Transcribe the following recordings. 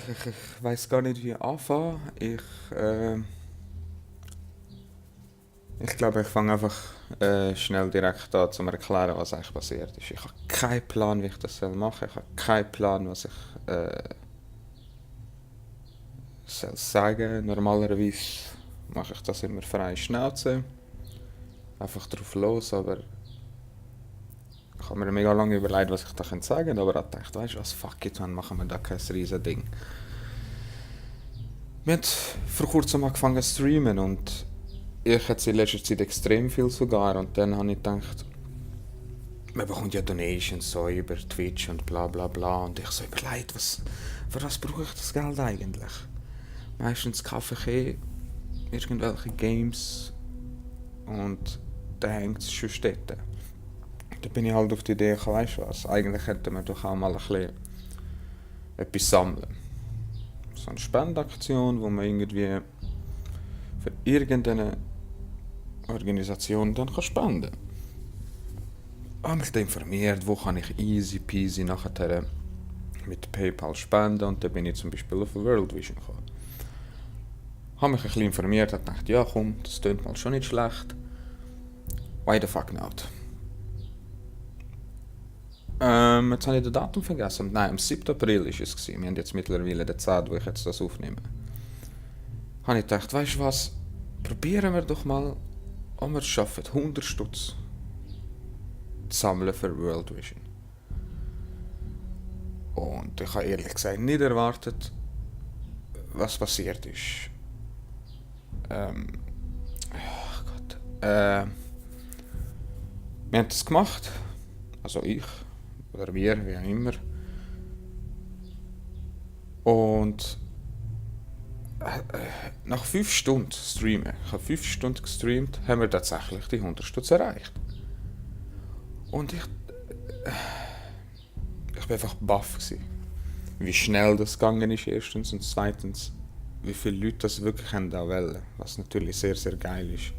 Ich weiß gar nicht, wie anfangen. Ich glaube, ich fange einfach schnell direkt an, zu erklären, was eigentlich passiert ist. Ich habe keinen Plan, wie ich das machen soll. Ich habe keinen Plan, was ich soll sagen. Normalerweise mache ich das immer frei Schnauze. Einfach drauf los, aber ich habe mir mega lange überlegt, was ich da sagen könnte, aber ich dachte, weißt du was, fuck it, dann machen wir da kein riesen Ding. Wir haben vor kurzem angefangen zu streamen und ich hatte in letzter Zeit extrem viel sogar und dann habe ich gedacht, man bekommt ja Donations so über Twitch und bla bla bla und ich so überlegt, für was brauche ich das Geld eigentlich? Meistens kaufe ich irgendwelche Games und dann hängt es schon dort. Da bin ich halt auf die Idee gekommen, weißt du was, eigentlich hätte man doch auch mal ein bisschen etwas sammeln. So eine Spendenaktion, wo man irgendwie für irgendeine Organisation dann spenden kann. Ich habe mich dann informiert, wo kann ich easy peasy nachher mit PayPal spenden und dann bin ich zum Beispiel auf World Vision gekommen. Habe mich ein bisschen informiert und dachte, ja komm, das klingt mal schon nicht schlecht. Why the fuck not? Jetzt habe ich das Datum vergessen. Nein, am 7. April war es. Wir haben jetzt mittlerweile den 10., wo ich jetzt das aufnehme. Habe ich gedacht, weißt du was? Probieren wir doch mal, ob wir es schaffen, 100 Stutz zu sammeln für World Vision. Und ich habe ehrlich gesagt nicht erwartet, was passiert ist. Ach Gott. Wir haben das gemacht. Also ich. Oder wir, wie auch immer. Und nach 5 Stunden streamen, ich habe 5 Stunden gestreamt, haben wir tatsächlich die 100 Stutz erreicht. Und ich war einfach baff gewesen, wie schnell das gegangen ist erstens und zweitens, wie viele Leute das wirklich haben da wollen, was natürlich sehr, sehr geil ist.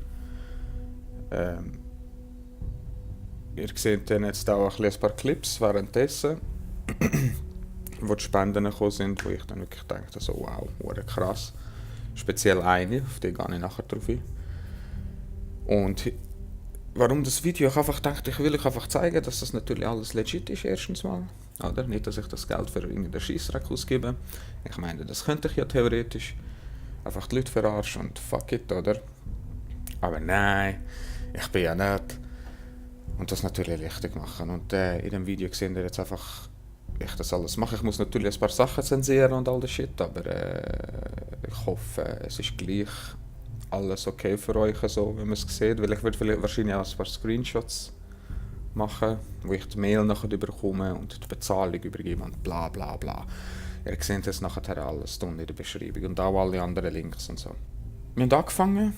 Ihr seht dann jetzt auch ein paar Clips währenddessen, wo die Spenden gekommen sind, wo ich dann wirklich dachte, so wow, krass. Speziell eine, auf die gehe ich nachher drauf ein. Und warum das Video? Ich einfach dachte, ich will euch einfach zeigen, dass das natürlich alles legit ist, erstens mal. Oder? Nicht, dass ich das Geld für irgendeinen Scheissdreck ausgebe. Ich meine, das könnte ich ja theoretisch einfach die Leute verarschen und fuck it, oder? Aber nein, ich bin ja nicht. Und das natürlich richtig machen. Und in dem Video sehen wir jetzt einfach, wie ich das alles mache. Ich muss natürlich ein paar Sachen zensieren und all das Shit, aber ich hoffe, es ist gleich alles okay für euch, so wie man es sieht. Weil ich werde wahrscheinlich auch ein paar Screenshots machen, wo ich die Mail nachher bekomme und die Bezahlung übergebe und bla bla bla. Ihr seht das nachher alles in der Beschreibung und auch alle anderen Links und so. Wir haben angefangen.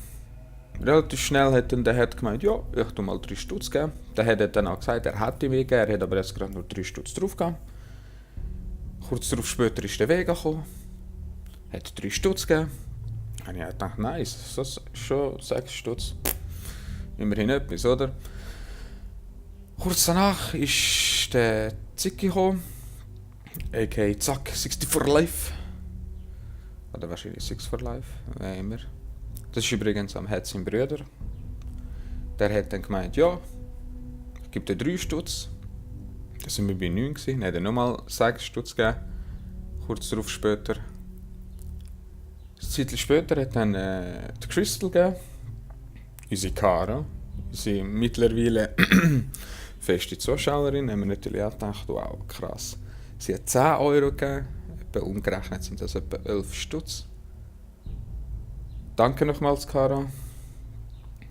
Relativ schnell hat dann der Head gemeint, ja, ich tu mal 3 Stutz geben. Der Head hat dann auch gesagt, er hätte mir gegeben, er hat aber jetzt gerade nur 3 Stutz drauf gegeben. Kurz darauf später ist der Weg gekommen, hat 3 Stutz gegeben. Und ich gedacht, nice, das ist schon 6 Stutz. Immerhin etwas, oder? Kurz danach ist der Zicki gekommen, a.k.a. Zack, 64 Life. Oder wahrscheinlich 6 for Life, wie immer. Das ist übrigens am Head sein Bruder. Der hat dann gemeint, ja, ich gebe dir 3 Stutz. Da sind wir bei 9 gewesen. Dann hat er nochmal 6 Stutz gegeben. Kurz darauf später. Ein Zeit später hat dann die Crystal gegeben. Unsere Cara. Unsere mittlerweile feste Zuschauerin. Haben wir natürlich auch gedacht, wow, krass. Sie hat 10 Euro gegeben. Etwa umgerechnet sind das etwa 11 Stutz. Danke nochmals, Cara.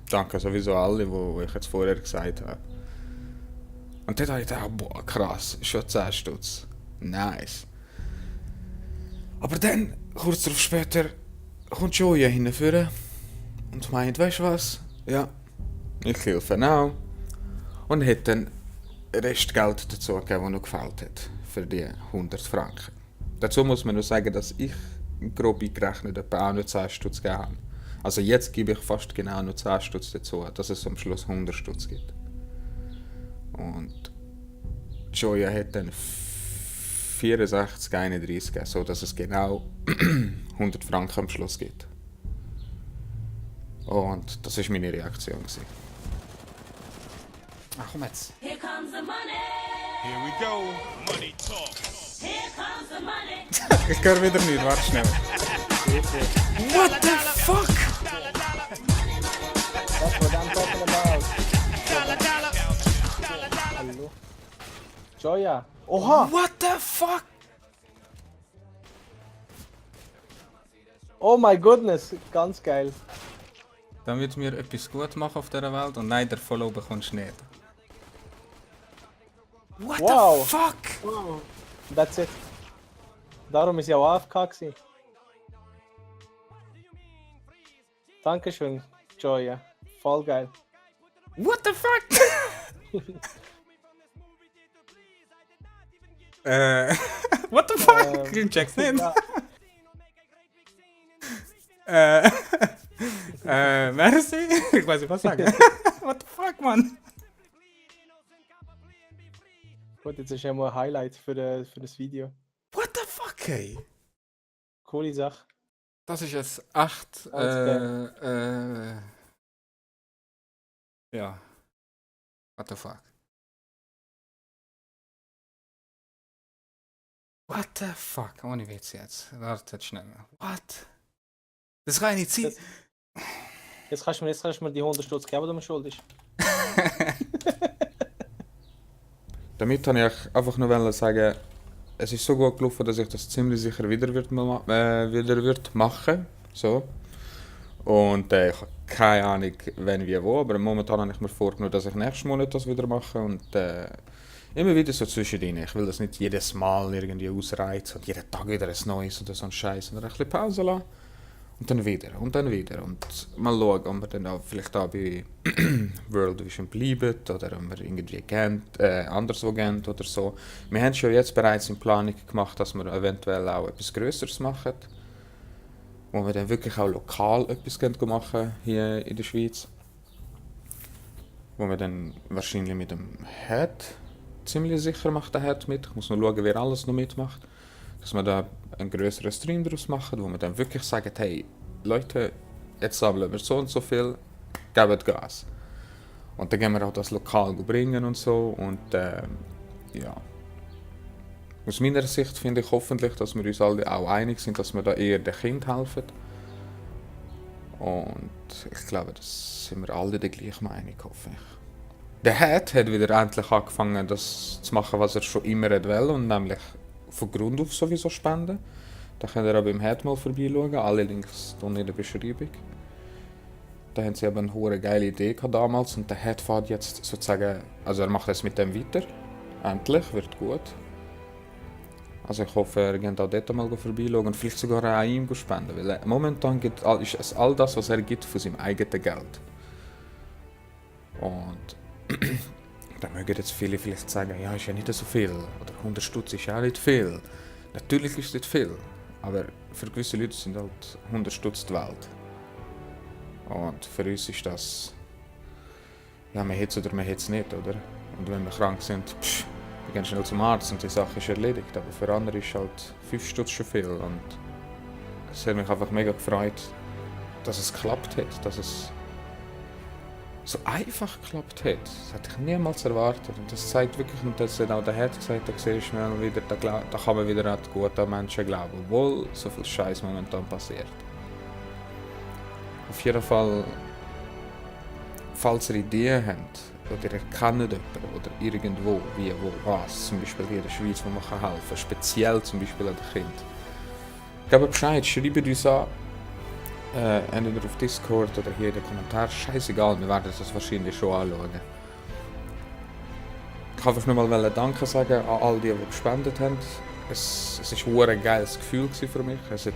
Danke sowieso alle, wo ich jetzt vorher gesagt habe. Und dann habe ich gedacht, boah, krass, schon 10 Stutz. Nice. Aber dann, kurz darauf später, kommt Joja hinführen und meint, weißt du was? Ja, ich helfe auch. Und hat dann Restgeld dazu gegeben, das noch gefällt hat. Für die 100 Franken. Dazu muss man nur sagen, dass ich grob gerechnet etwa auch noch 10 Stutz gegeben habe. Also jetzt gebe ich fast genau noch 10 Stutz dazu, dass es am Schluss 100 Stutz gibt. Und Joya hat dann 64,31 geben, so dass es genau 100 Franken am Schluss gibt. Und das war meine Reaktion. Ach komm jetzt. Here comes the money. Here we go. Money talk. Here comes the money. Ich höre wieder nicht, warte schnell. What the fuck? That's what I'm talking about. Hallo. Joya. Oha! What the fuck? Oh my goodness, ganz geil. Damit wir etwas gut machen auf dieser Welt und nein, der Follow bekommst du nicht. What Wow. the fuck? That's it. Darum ist ja auch AFK gewesen. Dankeschön, Joya. Voll geil. What the fuck? What the fuck? Ich check's nicht. Ja. Merci? Ich weiß nicht, was sagen. What the fuck, man? Gut, jetzt ist ja mal ein Highlight für das Video. What the fuck, ey? Coole Sache. Das ist jetzt 8. Ja. What the fuck? What the fuck? Ohne Witz jetzt. Wartet schnell. What? Das kann ich nicht sein. Jetzt kannst du mir die 100 Stutz geben, die du mir schuldest. Damit wollte ich einfach nur sagen, es ist so gut gelaufen, dass ich das ziemlich sicher wieder wird machen. So. Und ich habe keine Ahnung, wenn, wie, wo, aber momentan habe ich mir vorgenommen, dass ich nächsten Monat das wieder mache. Und immer wieder so zwischendrin. Ich will das nicht jedes Mal irgendwie ausreizen und jeden Tag wieder ein neues oder so ein Scheiß, sondern ein bisschen Pause lassen. Und dann wieder und dann wieder. Und mal schauen, ob wir dann auch vielleicht auch bei World Vision bleiben oder ob wir irgendwie anderswo gehen oder so. Wir haben schon jetzt bereits in Planung gemacht, dass wir eventuell auch etwas Größeres machen. Wo wir dann wirklich auch lokal etwas machen hier in der Schweiz. Wo wir dann wahrscheinlich mit dem Head, ziemlich sicher macht der Head mit. Ich muss noch schauen, wer alles noch mitmacht. Dass wir da einen größeren Stream daraus machen, wo wir dann wirklich sagen, hey Leute, jetzt sammeln wir so und so viel, gebt Gas. Und dann gehen wir auch das lokal bringen und so und ja. Aus meiner Sicht finde ich hoffentlich, dass wir uns alle auch einig sind, dass wir da eher den Kindern helfen. Und ich glaube, das sind wir alle der gleichen Meinung, hoffe ich. Der Head hat wieder endlich angefangen, das zu machen, was er schon immer will, und nämlich von Grund auf sowieso spenden. Da könnt ihr auch beim Head mal vorbeischauen, alle Links unten in der Beschreibung. Da haben sie aber eine hohe geile Idee gehabt damals und der Head fährt jetzt sozusagen, also er macht es mit dem weiter. Endlich, wird gut. Also ich hoffe, er geht auch dort mal vorbeischauen und vielleicht sogar auch ihm spenden, weil momentan ist es all das, was er gibt, von seinem eigenen Geld. Und da mögen jetzt viele vielleicht sagen, ja, ist ja nicht so viel, oder 100 Stutz ist ja auch nicht viel. Natürlich ist es nicht viel, aber für gewisse Leute sind halt 100 Stutz die Welt. Und für uns ist das, ja, man hat es oder man hat es nicht, oder? Und wenn wir krank sind, wir gehen schnell zum Arzt und die Sache ist erledigt. Aber für andere ist halt 5 Stutz schon viel. Und es hat mich einfach mega gefreut, dass es geklappt hat, dass es so einfach geklappt hat. Das hätte ich niemals erwartet. Und das zeigt wirklich, und das hat auch der Head gesagt, da siehst du schnell wieder, da kann man wieder an die guten Menschen glauben, obwohl so viel Scheiß momentan passiert. Auf jeden Fall, falls ihr Ideen habt, oder ihr kennt jemanden, oder irgendwo, wie, wo, was, zum Beispiel hier in der Schweiz, wo man helfen kann, speziell zum Beispiel an den Kindern. Gebt Bescheid, schreibt uns an, entweder auf Discord oder hier in den Kommentaren, scheißegal, wir werden das wahrscheinlich schon anschauen. Ich kann einfach nur mal Danke sagen an all die gespendet haben. Es war ein geiles Gefühl für mich. Es war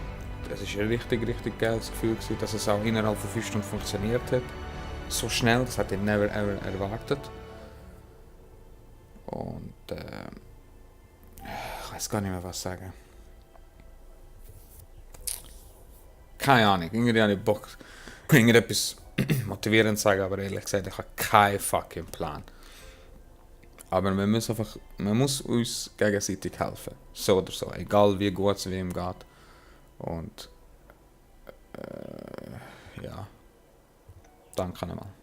ein richtig geiles Gefühl, dass es auch innerhalb von 5 Stunden funktioniert hat. So schnell, das hätte ich never ever erwartet. Und ich weiß gar nicht mehr, was sagen. Keine Ahnung, irgendwie habe ich Bock, irgendetwas motivierend zu sagen, aber ehrlich gesagt, ich habe keinen fucking Plan. Aber man muss uns gegenseitig helfen. So oder so. Egal wie gut es wem geht. Und ja. Danke nochmal.